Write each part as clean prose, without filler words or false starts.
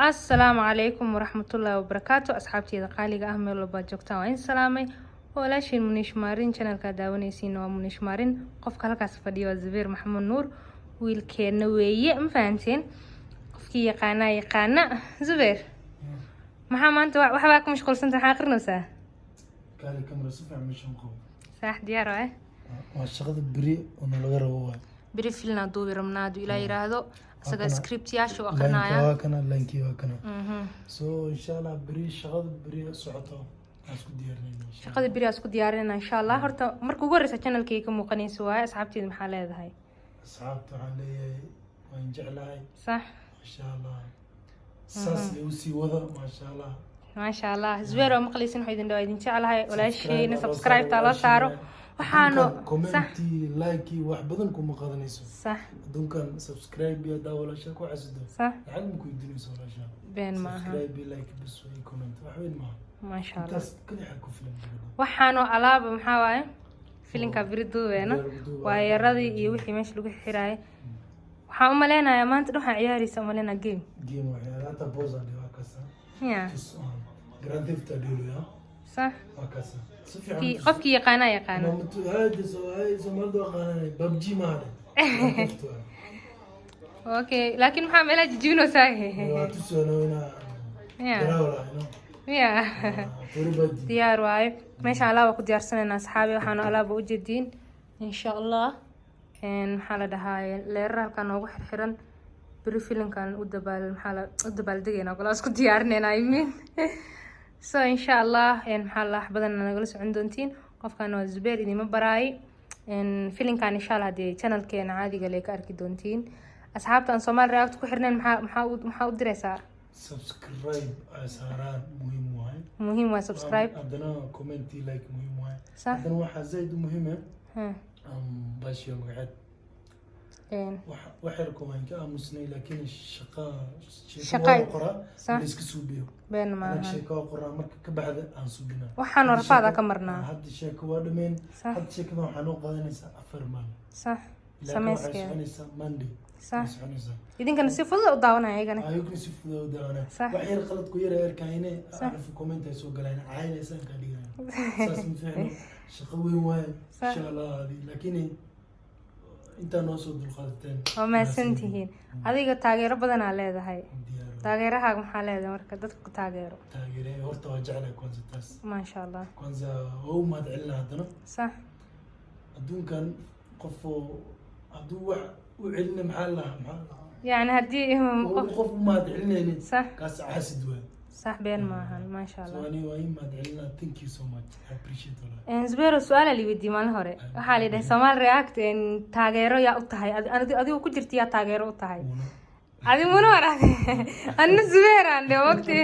Asalaamu calaykum waraxmatullaahi wabarakaatu. Asxaabteyda qaaliga ah, meel walbaad joogtaan, waa in salaamay. Walaashiin Muniish Maarin. Channelkaa daawanaysiina waa Muniish Maarin. Qofka halkaas fadhiya waa Zubeer Maxamed Nuur, wiilkeenna weeye. Ma fahanteen? Qofkii yaqaanaa yaqaana. Zubeer, maxaa maanta waxbaa ka mashquulsanta? Maxaa aqrinaysaa? Kaali, camera si fiican meeshan qabo. Saax, diyaar waay. Waa shaqada beri oo nalaga rabo waay. Beri filna duubi rabnaa, hadduu Ilaa yiraahdo. Isaga Kana. scriptyaasha u Lineka aqrinaya. Waa kana, linkii waa kana. So insha Allah beri shaqada beri socoto aan isku diyaarinayna, insha. Shaqada beri aan isku diyaarinayna, insha Allah. Horta marka ugu horeysa channelkayga ka muuqanaysa waaye. Asxaabteeda maxaa leedahay? Asxaabta waxaan leeyahay, waan jeclahay. Masha Allah, saas lagu sii wada, maasha Allah. Maasha Allah. Zubeer oo maqlaysin, waxaa idin dhawaa, idin jeclahay walaashayna. Subscribe Subscribe-ta loo saaro, waxaanu sax. Commenti, like, wax badan kuma qadanayso. Adduunkan subscribe iyo haddaa walaasha ku casido, lacag ma ku weydiinayso walaasha. Been maaha. Subscribe iyo like bas iyo comment, wax weyn maaha. Maasha Allah. Intaas kaliya ku filan gabadha. Waxaanu alaaba maxaa waaye? Filinka beri duubeena, waayaradii iyo wixii meesha lagu xiraayay. Waxaan u maleynayaa maanta dhan waxaan ciyaaraysa, umaleynaa game. Game waxyaala hata bosa dhe, waa kasa. Tus Grand Theft adheeloya. Waa kasa si fiican. Qofkii yaqaanaa yaqaana. Hada Soomaalida waa qaananay, PUBG maaha dhe, Grand Theft waa. Okay, laakiin maxaa meelaha jijibinaysaa? Waa tusano inaa garawla ino. Toribadi. Diyaar waaye. Meesha alaaba ku diyaarsanayna, asxaabi. Waxaanu alaaba ujeediin, insha Allah. Maxaa la dhahaa, leerar halkaa noogu xirxiran. Beri filinkan u dabaal, maxaa la u dabaaldegaynaa, golaa isku diyaarinayna, I mean. So insha Allah, maxaa la wax badan nagala socon doontiin. Qofkan waa Zubeer, idima baraay. Filinkan insha Allah dee channelkeena caadiga le ka arki doontiin. Asxaabta aan Soomaali React ku xirnayn, maxaa u diraysaa? Subscribe ay saaraan, muhiim waaye. Muhiim waa subscribe. Haddana comment, like muhiim waaye. Haddana waxaa zaid u muhiim ah baashiyo magaceed. Wax yarko waan ka aamusnay, laakiin shaqa sheeko waa la qoraa, la iska suubiyo. Been anaga maahan. Sheeko waa qoraa, marka ka baxda aan suubinaa. Waxaan Hadda rafaada ka marnaa. Hadda sheeko waa dhameen. Hadda sheekada waxaa noo qaadanaysaa 4 maalin. Ilaa waxay Samayskeeda. soconaysaa Monday. Way soconaysaa. Idinkana si fudud u daawanaya iyagana. Ayaguna si fudud u daawanaya. Wax yar qalad ku yar ay arkayne, arfu comment ay soo galayaan, caaynaysaan, kaa dhigayan. Saas ma fiicno, shaqo weyn waaye. Insha Allah laakiin intaa noo soo dulqaadateen. Waa mahadsantihiin. Adiga taageero badanaa leedahay. Diyaar. Taageerahaaga maxaa leedahay marka dadka ku taageero? Taageere horta waa jeclahay kwanza taas. Maasha Allah. Kwanza waa u mahad celina haddana. Adduunkan qofoo hadduu wax u celina, maxaa la lahaa? Yacni haddii qof qof u mahad celinaynin, kaas xaasid waay. Sax, been maahan, maasha So Allah. ani waa ii mahad celinaa. Thank you so much, I appreciate wallahi. Zubero, su-aala la weydiiyey maalin hore. Waxaa la yidhahay, Soomaali React taageero yaa u tahay? Adigo ku jirta, yaa taageero u tahay? Muuna. Adi muna waraade, anna Zubeer aan dhe. Waqti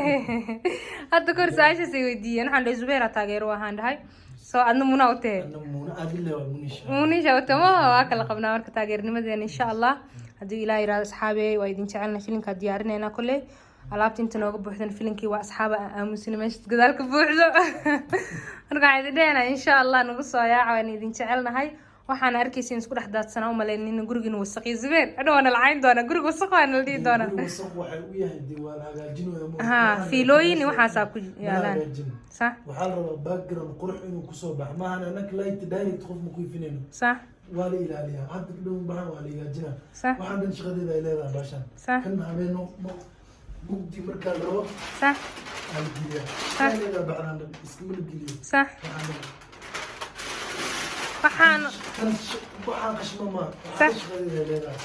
hadda kahor su-aashaas ay weydiiyeen, waxaan dhahay Zubeera taageero ahaan dhahay. So adna muna u tahe? Anna muuna adile waa Munisha. Munisha utamo, waa kala qabnaa. Marka taageernimadeena, insha Allah, haddii Ilaah yiraahdo, asxaabe, waa idin jecelna. Filinkaa diyaarineynaa. Kolley alaabta inta nooga buuxdan filinkii waa asxaaba aan aamusina meesha gadaalka buuxdo. Marka waxaan idin dhehnaa, insha Allah nagu soo yaaca. Waan idin jecelnahay. Waxaana arkaysa isku dhex daadsanaa, umaleynin gurigiina wasaqiyo. Zubeer, hadhow waana la cayn doonaa, guriga wasaq waana la dhihi doonaa. Guriga wasaq waxay u yahay dee waa la hagaajinaya. Ha, fiilooyin iyo waxaasaa ku Ma yaalaan. hagaajin. Waxaa la rabaa background qurux inuu kusoo baxo. Maahan anaka light direct qof ma ku ifinayno. Waa la ilaaliyaa. Hadda dhow baxan waa la hagaajinaa. Waxaan dhan shaqadeeda ay leedahay baashaan. Kan habeen mugdi markaa la rabo aa la geliyaa. Waxay leedahay bacdaan dhan iskama la geliyo. Waxaan dhan Waxaan kan waxaan qashma maa. Waxaan shaqadeeda ay leedahay.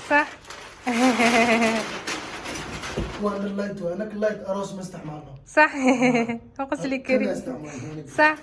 Kuwaan dhan light waa. Anaka light aroos ma isticmaalno. Sax, ma qosli kari. Kana isticmaalno. Sax,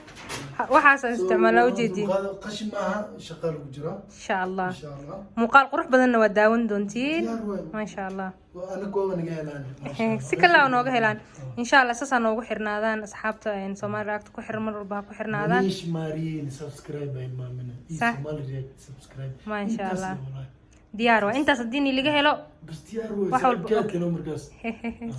waxaasaan isticmaalnaa, ujeedin. Qashin maaha, shaqa lagu jiraa. Insha Allah. Insha Allah. Muuqaal qurux badanna waa daawan doontiin. Diyaar waay. Maasha Allah. Waa anaka waaba naga helaan, maasha Allah. Si kale aa nooga helaan, insha Allah. Saasaa noogu xirnaadaan asxaabta Soomaali React ku xiran, mar walba ha ku xirnaadaan. Manish Mariin, subscribe ay maamina iyo Somali React subscribe. Maasha Intaas Allah. wallahi. Diyaar waa intaas haddii ni laga helo. Bas, diyaar way. Wax walba. Saaxiibkaadkano markaas.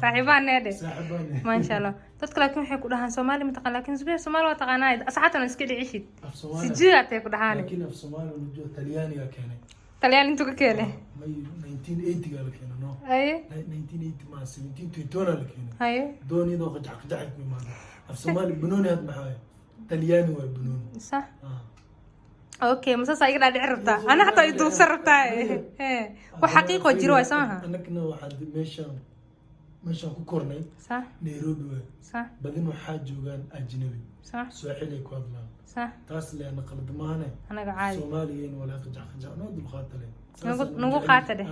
Saaxiibaan needhe. Saaxiibaan. Maasha Allah. Dadka laakiin waxay ku dhahaan Soomaali ma taqaan, laakiin Zubeer Soomaali waa taqaanaa. Asxaabtana iska dhicishid. Af Soomaali. Sijidaatay ku dhahaan. Laakiin af Soomaali wuu Talyaaniga keenay. Talyaani intuu ka keenay? May, 1980 gaa la keenay, no? 1980 ma, 1721 aa la keenay. Doon iyadoo qajax qajaxay ku imaada. Af Soomaali banooni had maxaa waay? Talyaani waay banooni. Ah. Okay, masaasaa iga dhaadhici rabtaa? Ana xataa i duubsan rabtaa. Wax xaqiiqoo jiro waay, soo maha? Annagana waxaa meeshaan ku kornay Nairobi waay. Badin waxaa joogaan ajnabi. Swaaxili ay ku hadlaan. Taas leena qalad maahane. Anaga caadi. Soomaaligeena walaa qajax qajax noo dulqaata leh. Nagu qaata dheh.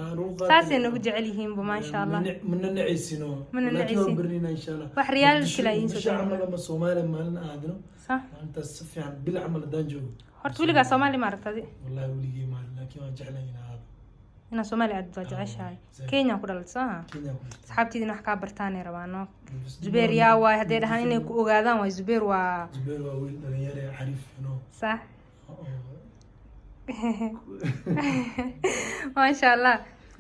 Saasay nagu jecel yihiinba, maasha Allah. Mana nacaysino. Mana laakiin waan nacaysin. Barinayna, insha Allah. Wax reality la idiin soo Muqdisho daawanaa. Camal ama Soomaaliya maalin aadno. Maalintaas si fiican, bil camal haddaan joogo. Horta weligaa Soomaali ma aragtadi? Wallahi weligii maalin, laakiin waan jeclahay inaan aado. Inaad Soomaali aadid waa jeceshahay. Zaid. Kenya ku dhalatay, soo ha? Kenya ku jirta. Asxaabtiidina wax kaa bartaanay rabaan, no? Zubeer yaa waay hadday dhahaan, inay ku ogaadaan waay. Zubeer waa Zubeer waa wiil dhalinyaro ee xariif no. Maasha Allah,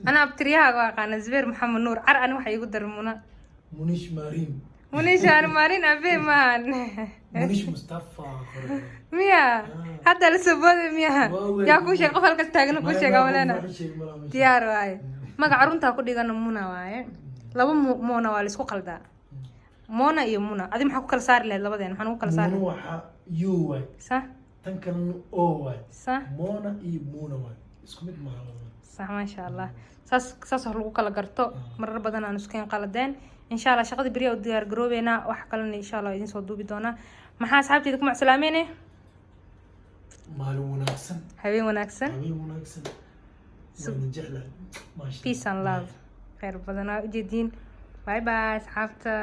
ana abtiryahaaga waa aqaana. Zubeer Maxamed Nuur car, ani waxa iigu daray Muna. Munish Marin. Munishaan maalin abe maahan. Munish Mustafa qore. Miya hadda la soo booday miya? Waa weyn. Yaa kuu sheeg? Qof halkas taagna kuu sheega malena. Wax sheeg malaha meesha. Diyaar waaye. Magaca runtaa ku dhigana Muna waaye. Laba Mona waa laisku qaldaa, Mona iyo Muna. Adi maxaa ku kala saari lahayd labadeen? Maxaan ugu kala saari Muna waxaa U waay. Tan kalena O waay. Mona iyo Muna waay, isku mid maaha labada. Sax, maasha Allah. Saas wax lagu kala garto. Marar badan aan isku qaladeen. Insha Allah shaqada beriya u diyaar garoobeynaa. Wax kalena insha Allah idin soo duubi doonaa. Maxaa asxaabteyda ku macsalaameene? Maalin wanaagsan. Habeen wanaagsan. Habeen wanaagsan. Waan jeclahay, maasha. Peace and love, khayr badan aa ujeediin. Bye bye, asxaabta.